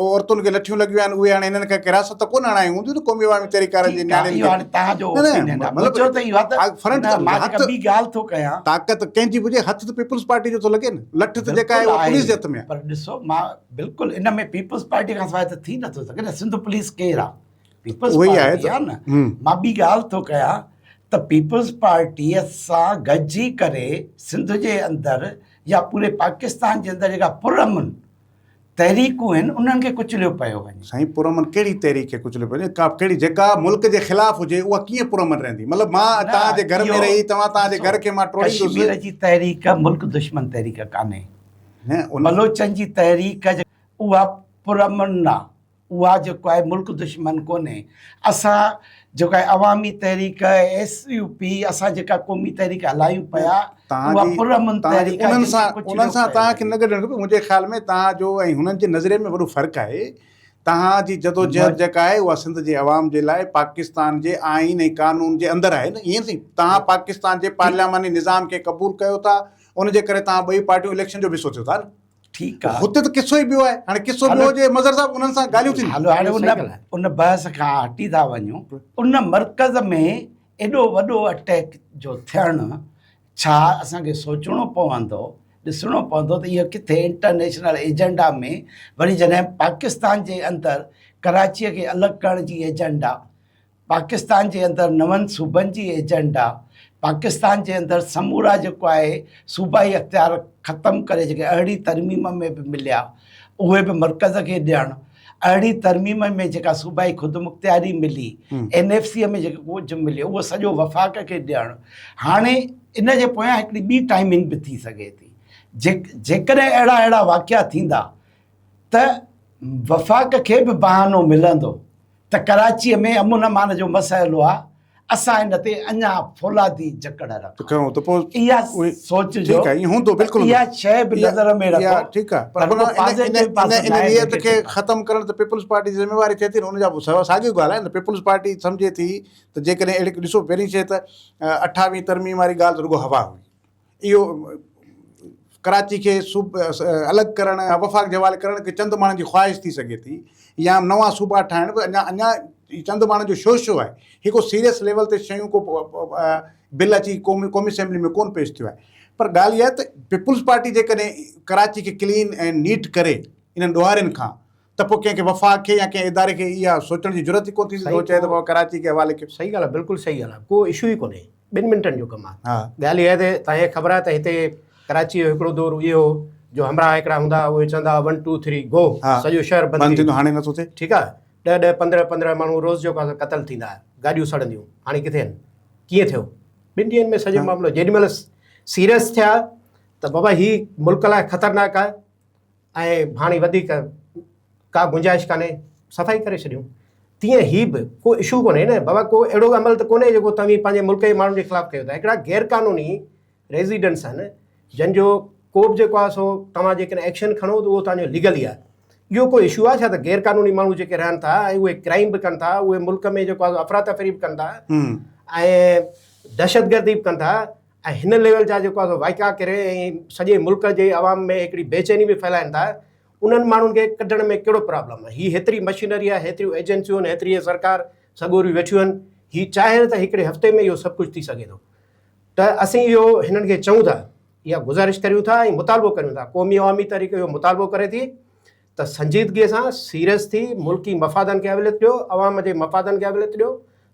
عورتن کي لٺيون لڳيون آهن اهي هاڻي هنن کي رياست ته ڪونه هڻايون هونديون نه قومي عوامي تحريڪ وارن جي نياڻين کي هاڻي توهان جو اوپينين آهي مطلب ته اهو آهي ته فرنٽ مان جيڪا ٻي ڳالهه ٿو ڪيان طاقت ڪنهن جي به هجي هٿ ته پيپلز پارٽي جو ٿو لڳي نه لٺ ته جيڪا آهي اها پوليس جي هٿ ۾ آهي پر ڏسو مان بلڪل ان ۾ پيپلز پارٽي کان سواء ته ٿي نٿو سگهي نه سنڌ پوليس ڪير آهي پيپلز پارٽي آهي نه مان ٻي ڳالهه ٿو ڪيان ته پيپلز پارٽي سان گڏجي ڪري سنڌ جي اندر يا پوري پاڪستان جي اندر جيڪا پرامن تحريڪون آهن انهن کي ڪچليو پيو وڃي. سائين پرامن ڪهڙي تحريڪ کي ڪچليو پيو وڃي ڪا ڪهڙي جيڪا ملڪ جي خلاف هجي اها ڪيئن پرامن رهندي مطلب مان توهان جي گهر ۾ رهي توهان توهان جي گهر کي مان ٽوڙيندس. ڪشمير جي تحريڪ ملڪ دشمن تحريڪ ڪانهي بلوچن جي تحريڪ اها پرامن آ اها جيڪو آهي ملڪ دشمن ڪونهي اسان جيڪو آهي عوامي تحريڪ ايس يو پي اسان جيڪا قومي تحريڪ هلايون پيا اها پر امن تحريڪ انهن سان انهن سان توهان کي نه گڏڻ کپي منهنجي خيال ۾ توهان جو ۽ هنن جي نظريي ۾ وڏو فرق آهي توهان جي جدوجهد جيڪا آهي اها سنڌ جي عوام جي لاء پاڪستان جي آئين ۽ قانون جي اندر آهي نه ائين سائين توهان پاڪستان جي پارلياماني نظام کي قبول ڪيو ٿا ان جي ڪري توهان ٻئي پارٽيون اليڪشن جو به سوچيو ٿا نه ٺيڪ آ. هتي ته قصو ئي ٻيو آهي. هاڻي قصو ٻيو هجي مظهر صاحب انهن سان ڳالهيون ٿينديون. هلو هاڻي ان ان بحث کان هٽي ٿا وڃون. ان مرڪز ۾ ايڏو وڏو اٽيڪ جو ٿيڻ ڇا اسان کي سوچڻو پوندو ڏسڻو پوندو ته اهو ڪٿي انٽرنيشنل ايجنڊا ۾ وري جڏهن پاڪستان جي اندر ڪراچيء کي الڳ ڪرڻ جي ايجنڊا پاڪستان جي اندر نون صوبن جي ايجنڊا، پاڪستان جي اندر سمورا جيڪو آهي صوبائي اختيار ختم ڪري جيڪي ارڙهين ترميم ۾ به مليا اهي به مرڪز کي ڏيڻ، ارڙهين ترميم ۾ جيڪا صوبائي خودمختياري ملي، اين ايف سي ۾ جيڪو ڪجهه مليو اهو سڄو وفاق کي ڏيڻ، هاڻي ان جي پويان هڪڙي ٻي ٽائمنگ به ٿي سگهي ٿي جيڪڏهن اهڙا اهڙا واقعا ٿيندا ته وفاق کي به بهانو ملندو ته ڪراچيء ۾ امن امان جو مسئلو آ، اسان ان تي اڃا فولادي جڪڙ رکون. اها سوچ جو اها شيء به نظر ۾ رکو ته رڳو پازيٽو پاسو ناهي ان نيت کي ختم ڪرڻ ته پيپلز پارٽي جي ذميواري ٿئي ٿي نه ان جا ساڳيون ڳالهه آهي نه پيپلز پارٽي سمجهي ٿي ته جيڪڏهن اهڙي ڏسو پهرين شيء ته اٺاويهين ترميم واري ڳالهه ته رڳو هوا هئي اهو ڪراچي کي صوب الڳ ڪرڻ يا وفاق جي حوالي ڪرڻ ڪي چند ماڻهن جي خواهش ٿي سگهي ٿي يا نوان صوبا ٺاهڻ به اڃا اڃا چند ماڻهن جو شوشو آهي هي ڪو سيريس ليول تي شيون ڪو بل اچي قومي قومي اسيمبلي ۾ ڪون پيش ٿيو آهي پر ڳالهه اها آهي ته پيپلز پارٽي جيڪڏهن ڪراچي کي ڪلين ۽ نيٽ ڪري انهن ڏوهارين کان ته پوء ڪنهن کي وفاق کي يا ڪنهن اداري کي اها سوچڻ جي جرئت ئي ڪونه ٿيندي ته هو چئي ته بابا ڪراچي کي حوالي ڪيو. صحيح ڳالهه آهي بلڪل صحيح ڳالهه آهي ڪو اشو ئي ڪونهي ٻن منٽن جو ڪم آهي ڳالهه اها آهي ته توهان کي خبر آهي ته هتي ڪراچي جو هڪڙو دور اهو هو جو همراهه هڪڙا هوندا هئا اهي چوندا هئا ون ٽو ٿري گو سڄو شهر بند ٿيندو هاڻي نٿو ٿئي ٺيڪ آهي ڏهه ڏهه پندرهن پندرهن ماڻهو روز جو قتل ٿيندا هئا گاڏيون سڙنديون هاڻي ڪٿي آهن ڪيئن ٿيو ٻن ڏينهن ۾ سڄو معاملو جيڏي مهل سيريس ٿيا ته بابا هي ملڪ لاء خطرناڪ آهي ۽ هاڻي وڌيڪ ڪا گنجائش ڪانهي صفائي ڪري ڇڏيون تيئن هي به ڪو اشو ڪونهي نه بابا ڪو اهڙو عمل ته ڪونهي جيڪو توهين پنهنجي ملڪ جي ماڻهن جي خلاف ڪيو ٿا هڪڙا غير قانوني ريزيڊنٽس آهن جن جو ڪو به جيڪو آهي سو توهان جيڪڏهن ايڪشن کڻو ته اهو توهان جو ليگلي آهي اهو ڪو اشو آهي ڇا ته غير قانوني ماڻهو جيڪي رهن ٿا ۽ اهي ڪرائيم به ڪن ٿا اهي ملڪ ۾ جيڪو آهي افراتفري به ڪن ٿا ۽ دهشتگردي به ڪن ٿا ۽ هن ليول جا جيڪو آهي سو وائکا ڪري ۽ سڄي ملڪ جي عوام ۾ هڪڙي بيچيني به ڦهلائن ٿا انهن ماڻهن کي ڪڍڻ ۾ ڪهڙو پرابلم آهي هي هيتري مشينري آهي هيتريون ايجنسيون آهن هيتري سرڪار سڳوريون ويٺيون آهن هي چاهين ته هڪڙي هفتي ۾ اهو سڀ ڪجهه ٿي سگهي ٿو ته اسين اهو هنن کي چئون ٿا اها گذارش ڪريون ٿا ۽ مطالبو ڪريون ٿا قومي عوامي تحريڪ اهو مطالبو ڪري ٿي ته سنجيدگي سان سيريس ٿي ملڪي مفادن کي اوليت ڏيو، عوام جي مفادن کي اوليت ڏيو،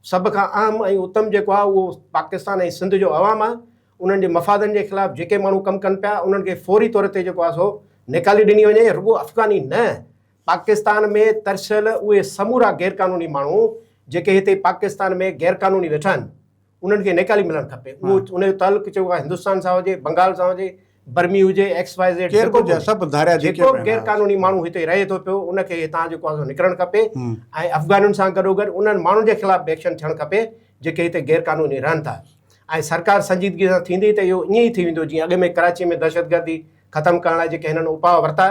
سڀ کان اهم ۽ اتم جيڪو آهي اهو پاڪستان ۽ سنڌ جو عوام آهي، انهن جي مفادن جي خلاف جيڪي ماڻهو ڪم ڪن پيا انهن کي فوري طور تي جيڪو آهي سو نيڪالي ڏني وڃي رڳو افغاني نه پاڪستان ۾ ترسيل اهي سمورا غيرقانوني ماڻهو جيڪي هتي پاڪستان ۾ غيرقانوني ويٺا آهن انهن کي نيڪالي ملڻ کپي اهو ان جو تعلق چئبو آهي هندستان سان هجي بنگال سان هجي برمي هجي ايڪس وائي زيڊ ڪير به هجي سڀ ڌاريا جيڪي جيڪو غير قانوني ماڻهو هتي رهي ٿو پيو ان کي هتان جيڪو آهي نڪرڻ کپي ۽ افغانين سان گڏو گڏ انهن ماڻهن جي خلاف به ايڪشن ٿيڻ کپي جيڪي هتي غير قانوني رهن ٿا ۽ سرڪار سنجيدگي سان ٿيندي ته اهو ائين ئي ٿي ويندو جيئن اڳ ۾ ڪراچي ۾ دهشتگردي ختم ڪرڻ لاء جيڪي هنن اپاء ورتا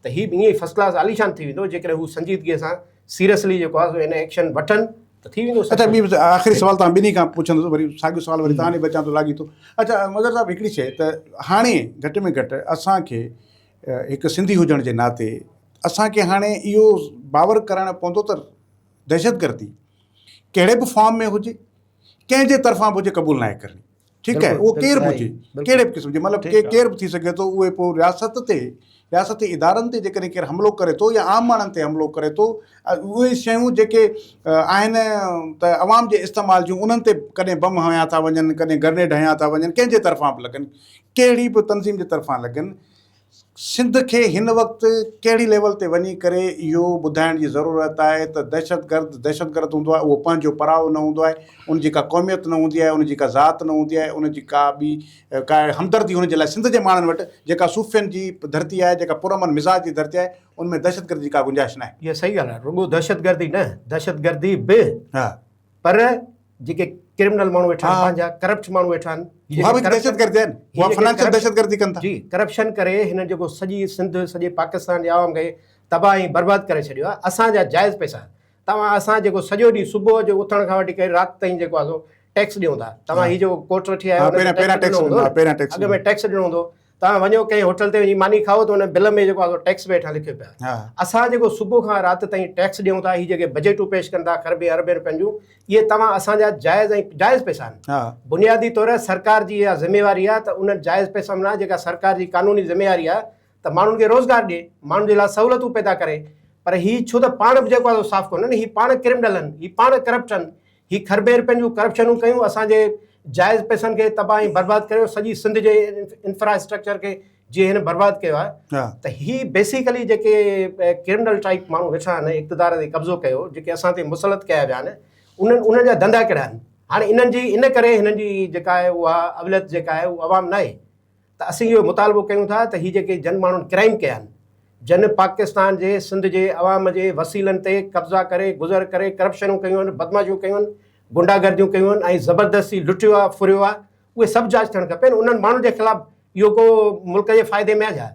ته هي به ائين ئي فرسٽ ڪلاس عاليشان ٿي ويندو جيڪڏهن هو سنجيدگي سان سيريسلي جيڪو آهي سو ان ايڪشن وٺن ته ٿي ويندو. اڇا ٻي آخري سوال توهان ٻنهي کان پڇندس وري ساڳيو سوال وري توهان ڏي به اچان ٿو لاڳيتو اڇا مظهر صاحب هڪڙي شيء ته هاڻي گهٽ ۾ گهٽ اسان کي هڪ سنڌي هجڻ جي ناتي اسان کي هاڻي اهو باور ڪرائڻو پوندو ته دهشتگردي ڪهڙي به فارم ۾ هجي ڪنهن جي طرفان به هجي قبول ناهي ڪرڻي ٺيڪ آهي اهو ڪير به هجي ڪهڙي به قسم جي مطلب ڪير به ٿي سگهي ٿو اهي پوء رياست تي رياستي ادارن تي جيڪڏهن ڪير حملو ڪري ٿو يا عام ماڻهن تي حملو ڪري ٿو اهي شيون جيڪي آهن ته عوام جي استعمال جون انهن تي ڪڏهن بم هنيا ٿا وڃن ڪڏهن گرنيڊ هنيا ٿا وڃن ڪنهن جي طرفان به لڳن ڪهڙي به تنظيم جي طرفان لڳن سنڌ کي هن وقت ڪهڙي ليول تي وڃي ڪري اهو ٻڌائڻ جي ضرورت آهي ته دهشتگرد دهشتگرد هوندو آهي اهو پنهنجو پرائو نه هوندو آهي ان جي ڪا قوميت نه هوندي آهي ان جي ڪا ذات نه هوندي آهي ان جي ڪا ٻي ڪا همدردي هن جي لاء سنڌ جي ماڻهن وٽ جيڪا صوفين جي ڌرتي آهي جيڪا پرامن مزاج جي ڌرتي آهي ان ۾ دهشتگردي جي ڪا گنجائش ناهي. اها صحيح ڳالهه آهي رڳو دهشتگردي نه دهشتگردي به پر جيڪي ڪرمنل ماڻهو ويٺا آهن پنهنجا ڪرپٽ ماڻهو ويٺا آهن اها به دهشتگردي آهن اها فنانشل دهشتگردي ڪن ٿا جي ڪرپشن ڪري هنن جيڪو سڄي سنڌ سڄي پاڪستان جي عوام کي تباهه ۽ برباد ڪري ڇڏيو آهي اسان جا جائز پئسا توهان اسان جيڪو سڄو ڏينهن صبح جو اٿڻ کان وٺي ڪري رات تائين جيڪو آهي سو ٽيڪس ڏيون ٿا توهان هي جيڪو ڪوٽ وٺي آيا آهيو اڳ ۾ ٽيڪس ڏنو هوندو توهان وڃو ڪنهن هوٽل تي وڃي ماني کائو ته ان بل ۾ جيڪو آهي سو ٽيڪس به هيٺان لکيو پيو آهي. اسان جيڪو صبح کان رات تائين ٽيڪس ڏيون ٿا هي جيڪي بجيٽون پيش ڪن ٿا کربين اربين روپين جون اهي توهان اسان جا جائز ۽ جائز پئسا آهن. بنيادي طور سرڪار جي اها ذميواري آهي ته انهن جائز پئسن مان جيڪا سرڪار جي قانوني ذميواري آهي ته ماڻهن کي روزگار ڏئي ماڻهن جي لاء سهولتون پيدا ڪري پر هي ڇو ته پاڻ به جيڪو آهي سو صاف ڪونهن هي پاڻ ڪرمنل آهن هي پاڻ ڪرپٽ آهن هي کربين رپين جون ڪرپشنون ڪيون اسان جي جائز پئسن کي تباهه ۽ برباد ڪريو سڄي سنڌ جي انفراسٽرڪچر کي جيئن هن برباد ڪيو آهي ته هي بيسيڪلي جيڪي ڪرمنل ٽائپ ماڻهو ويٺا آهن اقتدار تي قبضو ڪيو جيڪي اسان تي مسلط ڪيا ويا آهن انهن انهن جا ڌنڌا ڪهڙا آهن هاڻي انهن جي ان ڪري هنن جي جيڪا آهي اها اوليت جيڪا آهي اها عوام ناهي ته اسين اهو مطالبو ڪيون ٿا ته هي جيڪي جن ماڻهن ڪرائيم ڪيا آهن، جن پاڪستان جي سنڌ جي عوام جي وسيلن تي قبضا ڪري گذر ڪري ڪرپشنون ڪيون آهن، بدمعاشيون ڪيون آهن، گنڊا گرديون ڪيون آهن ۽ زبردستي لٽيو آهي، ڦريو آهي، اهي سڀ جاچ ٿيڻ کپين، انهن ماڻهن جي خلاف اهو ڪو ملڪ جي فائدي ۾ آهي ڇا؟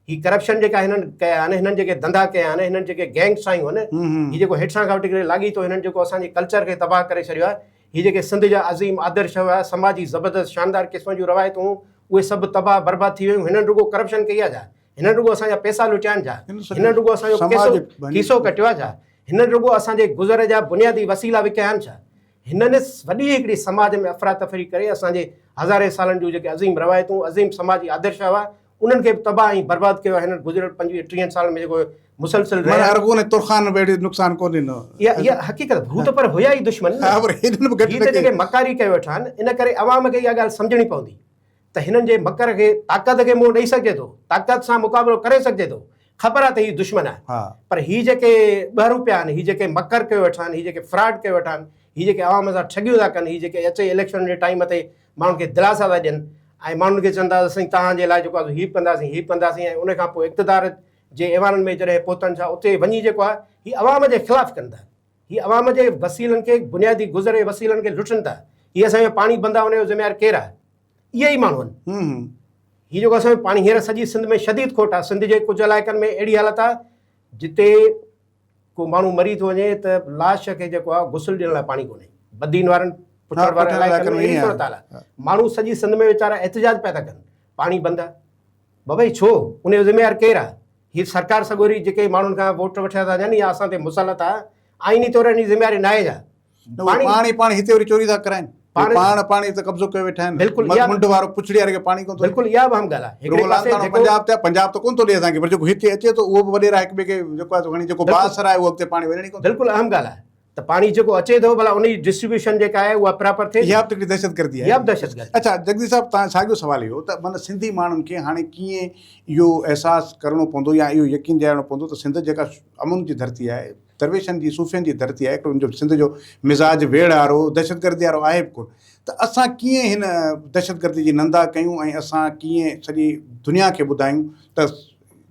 هي ڪرپشن جيڪا هنن ڪيا آهن، هنن جيڪي ڌنڌا ڪيا آهن، هنن جيڪي گينگس ٺاهيون آهن، هي جيڪو هيٺان کان وٺي ڪري لاڳيتو هنن جيڪو اسان جي ڪلچر کي تباهه ڪري ڇڏيو آهي، هي جيڪي سنڌ جا عظيم آدرش هئا، سماجي زبردست شاندار قسم جون روايتون هيون، اهي سڀ تباهه برباد ٿي ويون، هنن رڳو ڪرپشن ڪئي آهي ڇا؟ هنن رڳو اسان جا پئسا لٽيا آهن ڇا؟ هنن رڳو اسان جو کيسو ڪٽيو آهي ڇا؟ هنن رڳو اسان جي گذر جا بنيادي وسيلا وڪيا آهن ڇا؟ هنن وڏي هڪڙي سماج ۾ افراتفري ڪري اسان جي هزارين سالن جون جيڪي عظيم روايتون، عظيم سماجي آدرش هئا، انهن کي به تباهه ۽ برباد ڪيو آهي هنن گذريل 25 ٽيهن سالن ۾ جيڪو مسلسل رهيا معنيٰ ارغون ۽ ترخان به اهڙي نقصان ڪونه ڏنو. اها اها حقيقت هو ته پر هيا ئي دشمن نه ها پر هنن به گهٽ هي ته جيڪي مڪاري ڪيو ويٺا آهن ان ڪري عوام کي اها ڳالهه سمجهڻي پوندي ته هنن جي مڪر کي طاقت کي منهن ڏئي سگهجي ٿو طاقت سان مقابلو ڪري سگهجي ٿو خبر آهي ته هي دشمن آهي پر هي جيڪي ٻه روپيا آهن هي جيڪي مڪر ڪيو ويٺا آهن هي جيڪي فراڊ ڪيو ويٺا آهن هي جيڪي عوام سان ٺڳيون ٿا ڪن هي جيڪي اچي اليڪشن جي ٽائيم تي ماڻهن کي دلاسا ٿا ڏين ۽ ماڻهن کي چون ٿا ته سائين توهان جي لاء جيڪو آهي هي به ڪنداسين هي به ڪنداسين ۽ ان کان پوء اقتدار جي ايوانن ۾ جڏهن پهتن ٿا اتي وڃي جيڪو آهي هي عوام جي خلاف ڪن ٿا هي عوام جي وسيلن کي بنيادي گذر جي وسيلن کي لٽن ٿا هي اسان جو پاڻي بند آهي ان جو ذميوار ڪير آهي اهي ئي ماڻهو آهن هي جيڪو اسان جو پاڻي هينئر سڄي سنڌ ۾ شديد کوٽ آهي سنڌ جي ڪجهه علائقن ۾ اهڙي حالت آهي جتي ڪو ماڻهو مري ٿو وڃي ته لاش کي جيڪو آهي غسل ڏيڻ لاء پاڻي ڪونهي. بدين وارن پٺاڻ وارن علائقن ۾ اهڙي صورتحال آهي. ماڻهو سڄي سنڌ ۾ ويچارا احتجاج پيا ٿا ڪن پاڻي بند آهي. بابا هي ڇو؟ ان جو ذميوار ڪير آهي؟ هي سرڪار سڳوري جيڪي ماڻهن کان ووٽ وٺيا ٿا وڃن يا اسان تي مسلط آهي آئيني طور ان جي ذميواري ناهي ڇا؟ نه اهي پاڻ ئي پاڻ هتي وري چوري ٿا ڪرائين پاڻ پاڻ پاڻي تي قبضو ڪيو ويٺا آهن بلڪل منڍ وارو پڇڙي واري کي پاڻي ڪونه ٿو بلڪل اها به اهم ڳالهه آهي هڪڙي پاسي جيڪو پنجاب تي پنجاب ته ڪونه ٿو ڏي اسان کي پر جيڪو هتي اچي ٿو اهو به وڏيرا هڪ ٻئي کي جيڪو آهي سو کڻي جيڪو بااثر آهي اهو اڳتي پاڻي وڃڻ ئي ڪونه بلڪل اهم ڳالهه آهي ته پاڻي جيڪو اچي ٿو ڀلا ان جي ڊسٽريبيوشن جيڪا آهي اها پراپر ٿئي ٿي؟ اها به ته هڪڙي دهشتگردي آهي. اها به دهشتگردي. اڇا جگديش صاحب توهان ساڳيو سوال اهو ته معنيٰ سنڌي ماڻهن کي هاڻي ڪيئن اهو احساس ڪرڻو پوندو يا اهو يقين ڏيارڻو پوندو ته سنڌ جيڪا امن جي ڌرتي آهي، درويشن جي صوفين جي ڌرتي آهي، هڪڙو ان جو سنڌ جو مزاج ويڙهه وارو دهشتگردي وارو آهي به ڪونه ته اسان ڪيئن هن دهشتگردي جي نندا ڪيون ۽ اسان ڪيئن سڄي دنيا کي ٻڌايون ته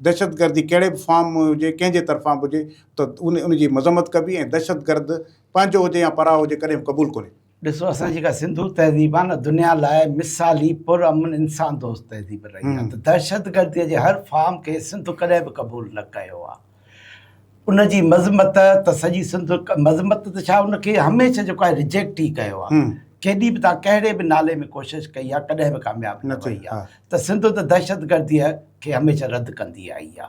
دهشتگردي ڪهڙي به فارم ۾ هجي ڪنهن جي طرفان به هجي ته ان ان جي مذمت ڪبي ۽ دهشتگرد پنهنجو هجي يا پرايو هجي ڪڏهن به قبول ڪونهي. ڏسو اسان جي جيڪا سنڌو تهذيب آهي نه دنيا لاء مثالي پر امن انسان دوست تهذيب رهي آهي ته دهشتگردي جي هر فارم کي سنڌ ڪڏهن به قبول نه ڪيو آهي ان جي مذمت ته سڄي سنڌ مذمت ته ڇا ان کي هميشه جيڪو آهي ريجيڪٽ ئي ڪيو آهي ڪيڏي به تان ڪهڙي به نالي ۾ ڪوشش ڪئي آهي ڪڏهن به ڪامياب نه وئي آهي ته سنڌ ته دهشتگرديء کي هميشه رد ڪندي آئي آهي.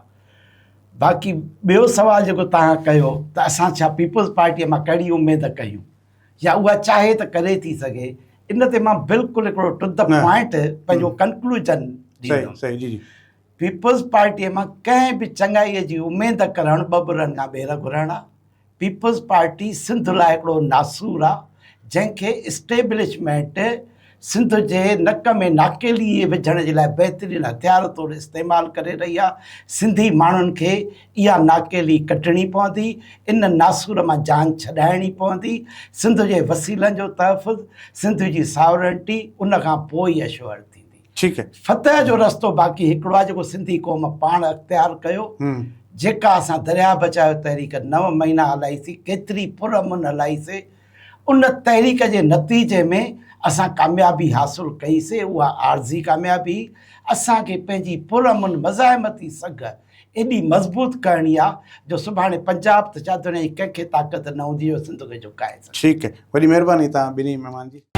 باقي ٻيو سوال جيڪو توهان ڪيو ته اسان ڇا پيپلز پارٽيء مان ڪهڙي اميد ڪيون يا اها چاهي ته ڪري ٿي سگهي، ان تي مان بلڪل هڪڙو ٽو the point پنهنجو ڪنڪلوزن ڏيندم. پيپلز پارٽيء مان ڪنهن به چڱائيء جي اميد ڪرڻ ٻٻرن کان ٻير گهرڻ آهي. پيپلز پارٽي سنڌ لاء هڪڙو ناسور آ جنهن کي اسٽيبلشمينٽ سنڌ جي نڪ ۾ ناڪيلي وجهڻ جي لاء بهترين هٿيار طور استعمال ڪري رهي آ سنڌي ماڻهن کي اها ناڪيلي ڪڍڻي پوندي ان ناسور مان جان ڇڏائڻي پوندي سنڌ جي وسيلن جو تحفظ سنڌ جي ساورنٽي ان کان پوء ئي اشوئر ٿيندي. ٺيڪ آهي. فتح جو رستو باقي هڪڙو آهي جيڪو سنڌي قوم پاڻ اختيار ڪيو جيڪا اسان درياء بچايو تحريڪ نو مهينا هلائي سي ڪيتري پر امن هلائي سي ان تحريڪ جي نتيجي ۾ اسان ڪاميابي حاصل ڪئي سي اها عارضي ڪاميابي اسان کي پنهنجي پر امن مزاحمتي سگهه ايڏي مضبوط ڪرڻي آ جو سڀاڻي پنجاب ته ڇا دنيا جي ڪنهن کي طاقت نه هوندي جو سنڌ کي جهڪائي سگهي. ٺيڪ آهي وڏي مهرباني توهان ٻنهي مهمان جي.